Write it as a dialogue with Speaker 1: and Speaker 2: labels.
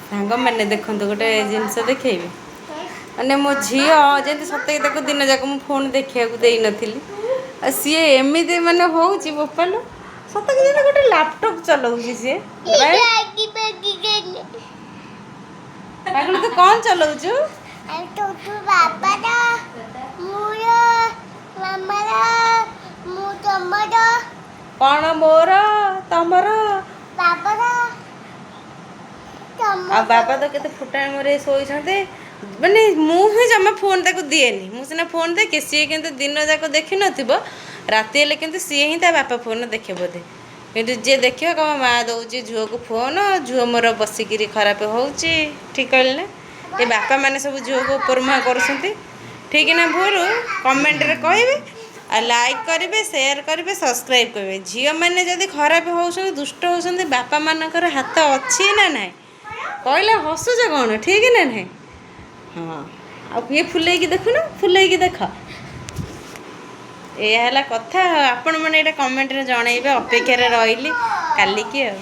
Speaker 1: ସାଙ୍ଗମାନେ, ଦେଖନ୍ତୁ, ଗୋଟେ ଜିନିଷ ଦେଖେଇବି। ମାନେ ମୋ ଝିଅ ଯେମିତି, ସତେକି ତାକୁ ଦିନ ଯାକ ମୁଁ ଫୋନ୍ ଦେଖିବାକୁ ଦେଇନଥିଲି, ଆଉ ସିଏ ଏମିତି ମାନେ ହେଉଛି, ବୋପାଲୋ, ସତକି ଯେମିତି ଗୋଟେ ଲାପଟପ୍ ଚଲାଉଛି ସିଏ। ପାଗଳ, ତୁ କ'ଣ ଚଲାଉଛୁ?
Speaker 2: ବାବାର, ମୋର, ମାମାର, ମୁଁ, ତମର।
Speaker 1: କ'ଣ ମୋର, ତମର?
Speaker 2: ବାବାର।
Speaker 1: ଆଉ ବାବା ତ କେତେ ଫୁଟାଣି ମରେ ଶୋଇଛନ୍ତି। ମାନେ ମୁଁ ହିଁ ଜମା ଫୋନ୍ ତାକୁ ଦିଏନି। ମୁଁ ସିନା ଫୋନ୍ ଦେଖେ, ସିଏ କିନ୍ତୁ ଦିନ ଯାକ ଦେଖିନଥିବ, ରାତି ହେଲେ କିନ୍ତୁ ସିଏ ହିଁ ତା ବାପା ଫୋନ୍ ଦେଖେ ବୋଧେ। କିନ୍ତୁ ଯିଏ ଦେଖିବ କହିବ, ମା ଦେଉଛି ଝିଅକୁ ଫୋନ୍, ଝିଅ ମୋର ବସିକିରି ଖରାପ ହେଉଛି। ଠିକ୍ କହିଲେ ନା? ଏ ବାପାମାନେ ସବୁ ଝିଅକୁ ଉପରମୁହାଁ କରୁଛନ୍ତି। ଠିକ୍ ନା ଭୁଲ, କମେଣ୍ଟରେ କହିବେ। ଆଉ ଲାଇକ୍ କରିବେ, ସେୟାର କରିବେ, ସବସ୍କ୍ରାଇବ୍ କରିବେ। ଝିଅମାନେ ଯଦି ଖରାପ ହେଉଛନ୍ତି, ଦୁଷ୍ଟ ହେଉଛନ୍ତି, ବାପାମାନଙ୍କର ହାତ ଅଛି ନା ନାହିଁ କହିଲେ? ହସୁଛ କ'ଣ? ଠିକ୍ ନା ନାହିଁ? ହଁ, ଆଉ କିଏ ଫୁଲେଇକି ଦେଖୁନ, ଫୁଲେଇକି ଦେଖ। ଏଇଆ ହେଲା କଥା। ଆପଣମାନେ ଏଇଟା କମେଣ୍ଟରେ ଜଣେଇବେ, ଅପେକ୍ଷାରେ ରହିଲି କାଲିକି ଆଉ।